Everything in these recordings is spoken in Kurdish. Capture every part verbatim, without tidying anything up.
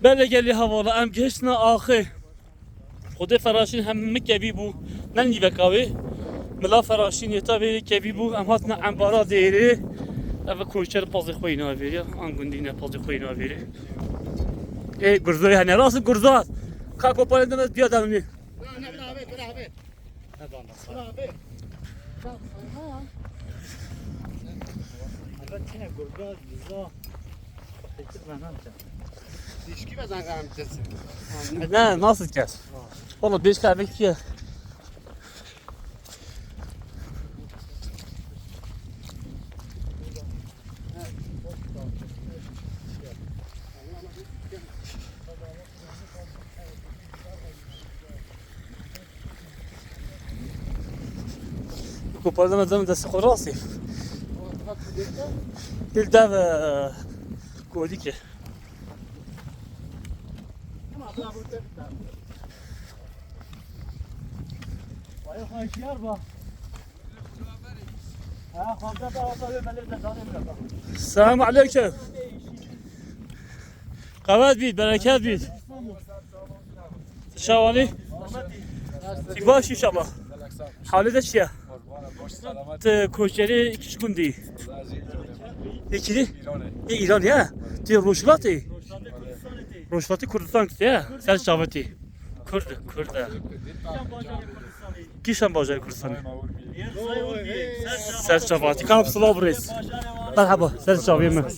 Belê gelî hevala, em gihiştine axê. Xwedê Feraşîn hemî kevî bû. Ne nîveka wê. Mila Feraşîn yê ta vê kevî bû. Em hatine embara dêrê. Ev koçer pazê xwe yî navêrê. An gundî ne pazê xwe yî navêrê. Ê, gurzoyê hene. Rast gurzo. Ka kopalê de biya demnê. Ne, ne, bira be, bira be. Ne bana. Bira be. Bira be. Ama tine gurga, gurga. Peki ben ne yapacağım? Dişki ve zangaram kesin. Ne, nasıl kes? Valla beş kahve ki. Ku pardon, destê xwe rastî. Dil dev, e, kodî ke. Selamun aleyküm. Qewet bît, bereket bît. Şawanî. Ti baş inşallah. Halê de çi ye? Ti koçerê kiç gundî. Yekî? Yê Îranê ya. Ti Rojhilatê. Rojhilatê Kurdistan kiştî ya. Ser çavê tî. Kurd, Kurd e. Kîşan bajarê Kurdistanê? Ser çavê tî. Kam silav birêz. Merhaba, ser çavê min.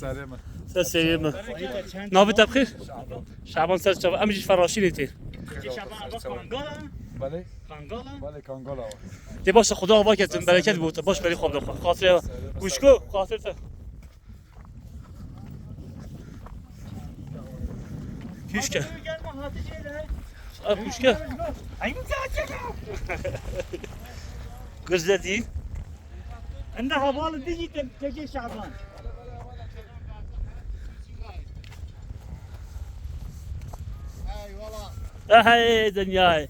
Ser serê min. Navê te bi xêr? Şaban, ser çavê. Em jî Feraşînê tê. Belê. Belê, Kangala. Tê baş e, Xuda ava ketin, bereket bo te. Baş berî xwe bide xwe. Xatirê wişko, xatirê te. Kişke. Ev kişke. Gurze dî. Enda havalı dî, te-, tecê Şaban. Ehey dinyayê.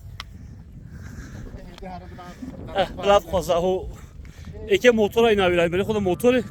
Eh, bila xweza ho. Eke motora îna wî, berê xwe de motorê.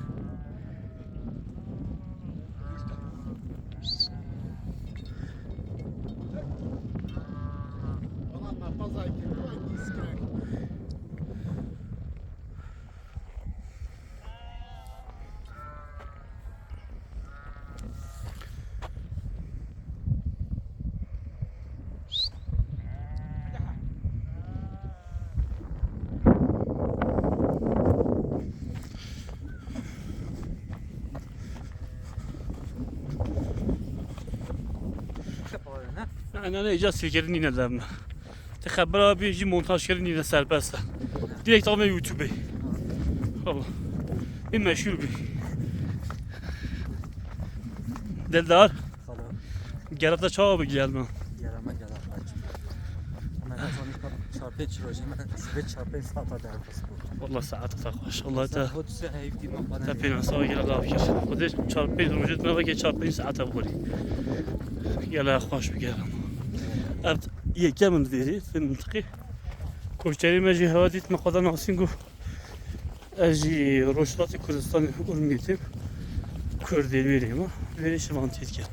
Ne, ne, ne, îca sêkirin nîne devne. Te xebera bî jî montajkirin nîne serbest e. Direkt ame YouTube. Baba. Ê meşhur bî. Dildar. Salam. Gerek de çawa bigel mi? Gerek me gerek. Me ne tanî çar pênc rojê me, sibê çar pênc saeta derbas bû. Wallah saeta te xweş. Allah te. Xwe tu se heyf dî me xwe te ne. Pênasa gel Allah kir. Xwedê çar pênc rojê me veke çar pênc saeta borî. Gel xweş bigel. Ev yekem in vêrî, vê mintiqê. Koçerê me jî hewa dît me xwe de nasîn got. Ez jî Rojhilatê Kurdistanê Urmiyê têm. Kurdê wêrê me. Wêrê şivan têt ket.